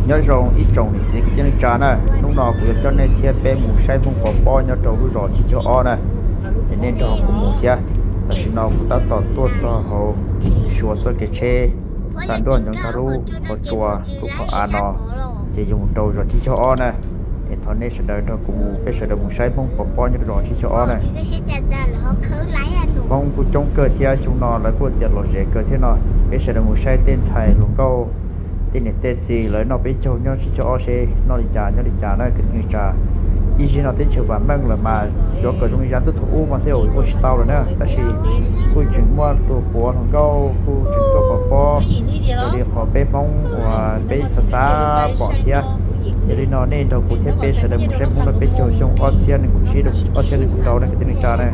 Nyob zoo ib tsoom niam txiv kwv tij neej tsa na, hnub no kuv yuav coj nej thiab peb mus saib Hmoob pov pob nyob rau lub zos Tsib Caug Ob na, es nej nrog kuv mus thiab. Tam sim no kuv tab tom tuaj txog hauv Suav txoj kev tsheb, tag nrho nyob nkag lub qhov tsua lub qhov av no, ces yog mus rau zos Tsib Caug Ob na. Es thov nej sawv daws nrog kuv mus, peb sawv daws mus saib Hmoob pov pob nyob rau zos Tsib Caug Ob na. Hmoob kuj coob kawg thiab, xyoo no lawv kuj tias lom zem kawg thiab no. Peb sawv daws mus saib tej ntxhais hluas nkauj, tej niam tej txiv lawv noj peb caug nyob Tsib Caug Ob seb noj li cas nyob li cas na kwv tij neej tsa. Ib zig no teb chaws vam meej lawm mas yuav kom zoo li zaj ntuj thaum ub mas tej zaum ua tsis tau lawm na, tab sis kuj tseem muaj tus quav hluas nkauj kuj tseem tuaj pov pob raws li qhov peb Hmoob uas peb xav xav pom thiab. Yog li no nej nrog kuv thiab peb sawv daws mus saib Hmoob noj peb caug xyoo ob txhiab nees nkaum tsib rau ob txhiab nees nkaum rau na kwv tij neej tsa na.